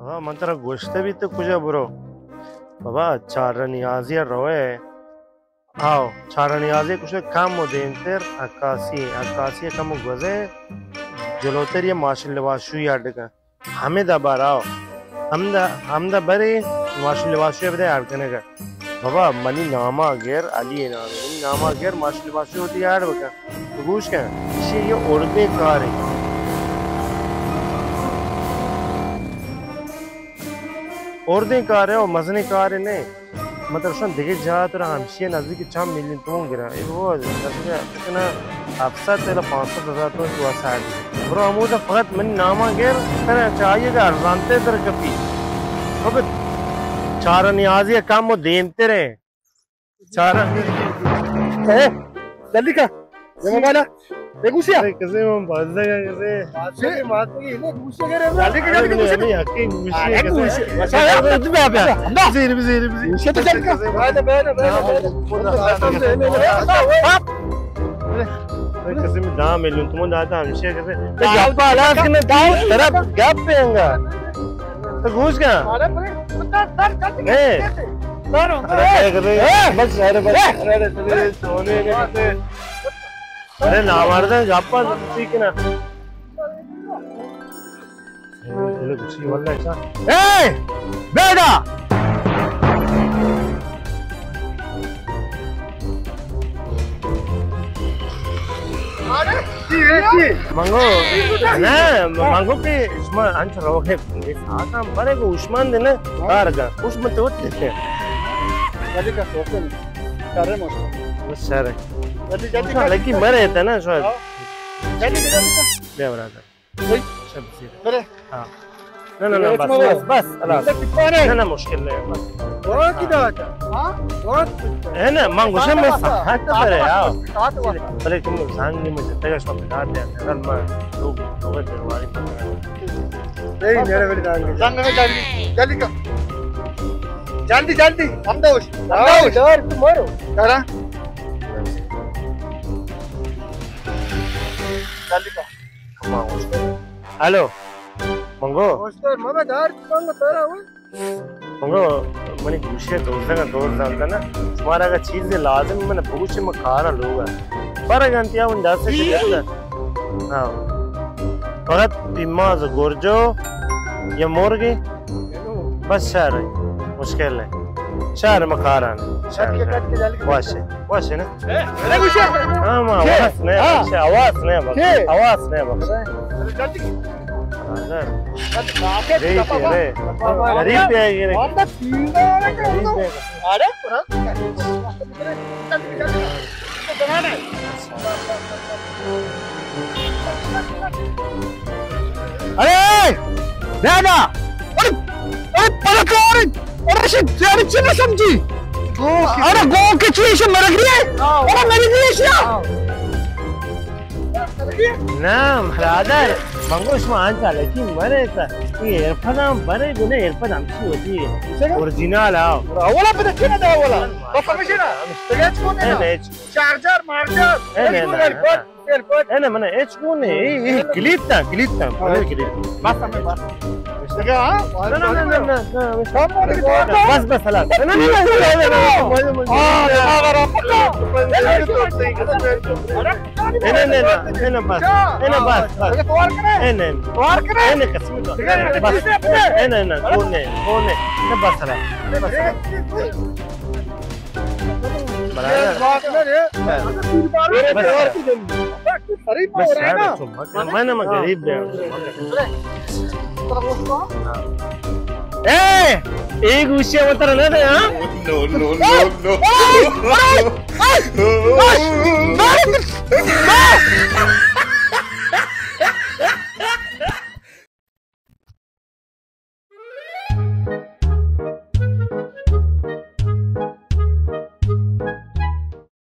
ہاں، من ترا گوشتہ بیت تو کجا برو؟ بابا، چارہ نیازی ءَ روئے۔ آؤ، چارہ نیازی ءَ کشے کم و دیمتر عکاسی، عکاسی ءَ کم و گوزے، جلوتر یہ ماشین لباس شوئی اڈ کن۔ ہمدا بر آؤ۔ ہمدا، ہمدا برے، ماشین لباس شوئی بدے اڈ کنگا۔ بابا، منی ناما گر، علی نام، منی ناما گر، ماشین لباس شوئی وتی اڈ بکن۔ تو گوش کن، ایشی یہ اردیں کارے۔ اردیں کارے و مزنیں کارے نہ۔ مطلب شان دگہ جاہ ترا ہمشی نزدیک چند میلیون تومن گرا۔ اے وہ دست کنا ہفت صد الی پانچ صد ہزار تومن تو اسا۔ برو ہمودا فقط منی ناما گر، ترا چاہیے کہ ارزانتے تر کپی۔ اب چارہ نیازی کم و دیمتر ہیں۔ چارہ۔ اے، جلدی کا۔ یہ موبائل ہے۔ یہ گوشی ہے۔ ارے، کسے من بازدگا کسے۔ بازدگی، بازدگی، یہ گوشی ہے۔ جلدی کا، جلدی کا، گوشی ہے۔ ارے، حقی گوشی ہے، ارے، کسے۔ گوشی ہے۔ اچھا، یار، تو بیا، بیا۔ زیر، زیر، زیر۔ گوشی تو جلدی کا۔ بیٹھ، بیٹھ، بیٹھ، بیٹھ۔ ارے، کسے من دہ میلیون تومن داتا ہمشی کسے۔ تو گپ حالات کہ نہ، طرف گپ پینگا۔ تو گوش کن۔ اے۔ بس، ارے، بس، ارے، ارے، ارے، نامردہ گپا ٹھیک نہ۔ اے، بیٹا۔ منگو، نہ، منگو کہ شما انچ روگ ءَ، آسان برے گو عثمان دے نہ، کار کا، عثمان تو تے۔ جلدی کا، سوچن، کر رہے موسم۔ بس سر۔ جلدی، جلدی کر۔ لگی مرے تھا نا، شاید۔ ہاں۔ جلدی، جلدی کر۔ بیا برادر۔ صحیح۔ شب بخیر۔ برے۔ ہاں۔ نہ، نہ، نہ، بس، بس، بس، خلاص۔ نہ، نہ، مشکل نہیں، بس۔ وقت کی داتا؟ ہاں؟ وقت؟ ہے نا، من گوشم میں ساعت پر ہے، ہاں۔ ساعت وقت۔ بلے تم زنگ میں جتگا شما بدار دے، اگر میں لوگ، لوگ درواری پر۔ نہیں، میرے بڑی زنگ۔ زنگ میں جلدی، جلدی کر۔ جلدی، جلدی، ہم دوش، ہم دوش۔ دار تو مارو۔ کرا۔ جلدی کر۔ ہلو، منگو۔ مستر، مبا دار تو منگو ترا ہو۔ منگو، منی گوشے دوزگا دور زانتا نا۔ شمارا اگر چیز لازم، من بگوشے من کارا لوگا۔ برا گنتیا من دست سے۔ ہاں۔ فقط پیماز گرجو یا مرگی۔ بس شہر ہے، مشکل ہے۔ شہر مکاران۔ شہر، شہر۔ واش ہے، واش ہے نا؟ ہاں، ما آواز نہیں بخش، آواز نہیں بخش، آواز نہیں بخش۔ غریب ہے یہ۔ ارے! دادا! ارے! ارے! پلک! ارے! ارے! شی جاری چی نہ سمجھی؟ ارے گو کے چی شی مرگی ہے؟ ارے مرگی ہے شی؟ نہ، برادر، منگو شما آنچا لیکن مرے تا۔ یہ ایرپداں برے گنے ایرپد ہمشی ہوتی ہے۔ اوریجنال آؤ۔ اولا پتہ چی نہ دا اولا؟ بس ہمیشہ نا۔ تو یہ چکو نہ؟ چارجر، مارجر، اے نہ، نہ، نہ۔ اے نہ، من اچ گون اے، اے، اے کلیت تا، کلیت تا، بلے کلیت۔ بس ہمیں بس۔ نہ، نہ، نہ، نہ، نہ۔ بس، بس، خلاص۔ نہ، نہ، نہ، نہ، نہ۔ نہ، نہ، نہ، نہ، بس۔ نہ، نہ، بس، بس۔ نہ، نہ، نہ، قسم۔ بس۔ نہ، نہ، نہ، کون ہے، کون ہے؟ نہ، بس، خلاص۔ بس، خلاص۔ برابر۔ بس۔ بس یار، چم مکن۔ من، من غریب بیاں۔ اے، اے گوشی وتر نہ دے، ہاں؟ نو، نو، نو، نو۔